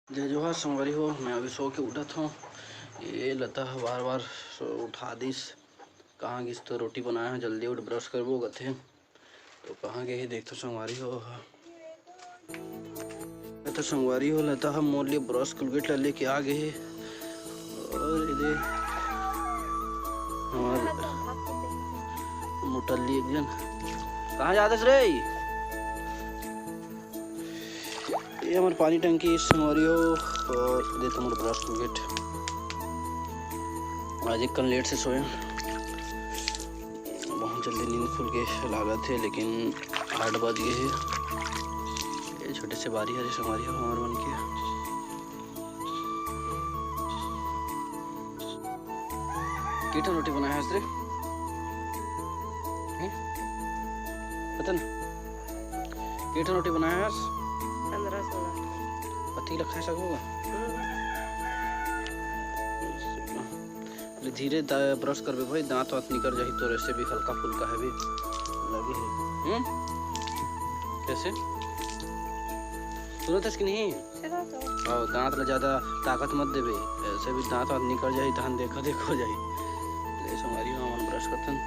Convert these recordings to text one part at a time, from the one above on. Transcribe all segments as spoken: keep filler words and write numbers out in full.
जय जोहार संगवारी हो, मैं अभी सो के उठत हूँ। ये लता ह बार बार सो उठा दिस। कहाँ गिस तो रोटी बनाए हूँ, जल्दी उठ, ब्रश करबो कथे। तो कहाँ गे हे, देखथों संगवारी हो। ये तो संगवारी हो, लता ह मोर लिए ब्रश कोलगेट ला लेके आ गे हे। और ये दे हमार मोटल्ली एक जन। कहाँ जात हस रे? ये हमार पानी टंकी संगवारी हो, और ये तो मोर ब्रश कोलगेट। आज एक कन लेट से सोए, बहुत जल्दी नींद खुल के लागत हे, लेकिन आठ बज गे हे। ये छोटे से बारी हरे संगवारी हो हमार मन के। के ठन रोटी बनाए हस रे? हैं? पता ना। के ठन रोटी बनाए हस? पंद्रह सोलह। अति ल खाए सकबो का? हम्म। ले धीरे दा-, ब्रश करबे भाई, दांत वांत निकर जाही तोर, ऐसे भी हल्का फुल्का है भी लगे है। हम्म? कैसे? सुनत हस कि नहीं? चलो तो। और दांत ला ज्यादा ताकत मत देबे, ऐसे भी दांत वांत निकर जाही, तहन देखा देख हो जाही। ले संगवारी हो, हमन ब्रश करथन।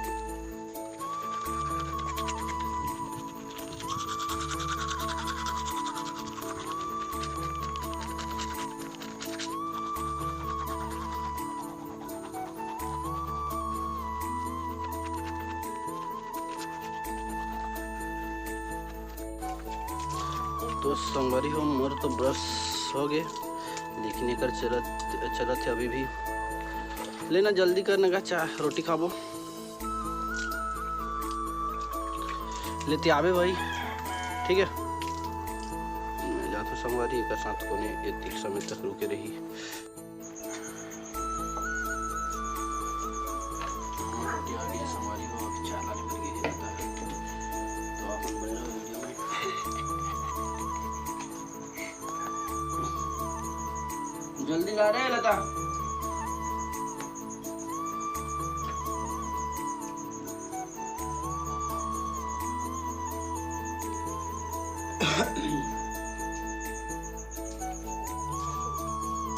तो संगवारी हो, मोर तो ब्रश हो गे, लेकिन एकर चलत, चलत हे अभी भी। लेना जल्दी करना गा, चाय रोटी खाबो। लेते आबे भाई, ठीक है। मैं जाथों संगवारी, एकर साथ कोने एतिक समय तक रुके रही। रोटी आ गई संगवारी हो, अभी चाय लाने बर गे हे। तो अपन बने रहो वीडियो में। जल्दी ला रे लता।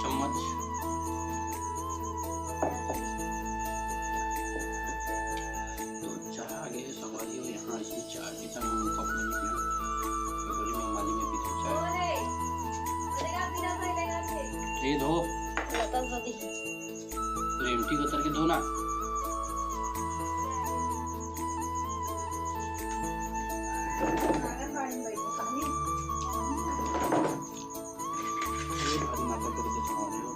चम्मच। तो चाय आ गई है संगवारी हो, यहाँ इसमें चाय पीता हूँ, कप में निकला, कटोरी में, माली में पीते चाय। ये धो। रेमटी को उतर के धो ना। ये भारी मात्रा के रुपये चढ़ा रहे हो,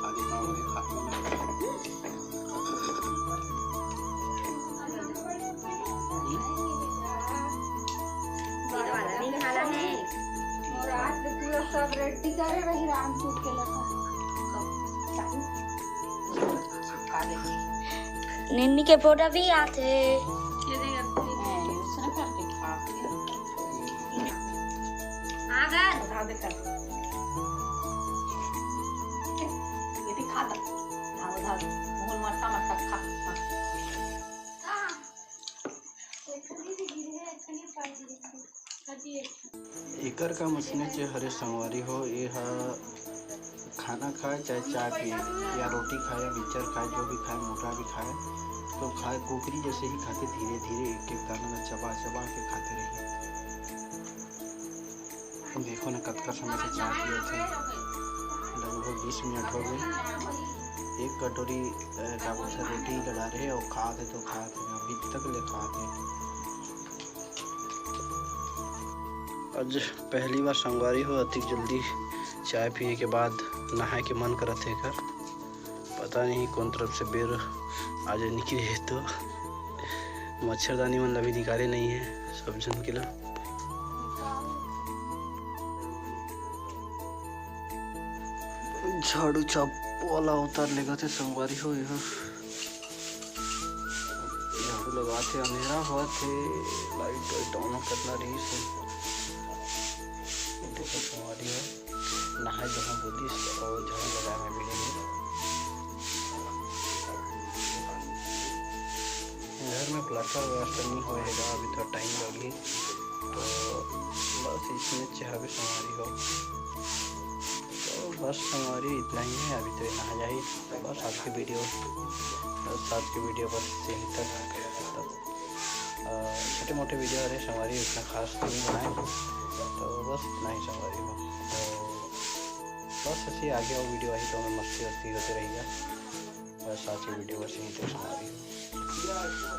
आगे काम में खाते हैं। और आज तो पूरा सब रेडी करे रही राम सूट के लगा। निन्नी के फोटो भी आथे। ये देख, दूसरा करके खा। आगर। खा दे कर। ये भी खा दे। धाव, धाव। मुंह मटका, मटका खा। हाँ। एकर का मशीन चे हरे संगवारी हो, ये ह खाना खाए चाहे चाय पिए या रोटी खाए या मिक्सचर खाए, जो भी खाए, मोटा भी खाए, तो खाए कुकरी जैसे ही खाते, धीरे धीरे एक एक दाना ला चबा चबा के खाते रहिए। देखो ना कतका समय से चाय पिए थे, लगभग बीस मिनट हो गए। एक कटोरी, अ, का बोलते हैं, रोटी लड़ा रहे और खाते तो खाते अभी तक ले खाते। आज पहली बार संगवारी हो, अतिक जल्दी चाय पिए के बाद नहाए के मन करत हे एकर। पता नहीं कौन तरफ से बेर आज निकले हे, तो मच्छरदानी मन ला भी निकाले नहीं है सब झन के ला। झाड़ू चाप वाला उतार लेगा थे संगवारी हो यहाँ। झाड़ू लगात हे, अंधेरा होवत हे, लाइट वाइट on करना रहिस हे। ये देखो संगवारी हो, नहाए धोए बोलिस अउ झाड़ू लगाए में बिजी हे। घर में प्लास्टर व्लास्टर नहीं होए हे, अभी थोड़ा टाइम लगही, तो बस इसमें चाहबे संगवारी हो। बस संगवारी, इतना ही है। अभी तो ये नहा जाही। तो बस आज की वीडियो, बस आज की वीडियो बस यहीं तक। तो, अ, छोटे मोटे वीडियो हरे संगवारी, इतना खास नहीं बनाए। तो बस इतना ही संगवारी हो। तो बस ऐसे ही आगे और वीडियो आई तो हमें मस्ती वस्ती होते रहेगा। बस आज की वीडियो बस यहीं तक संगवारी।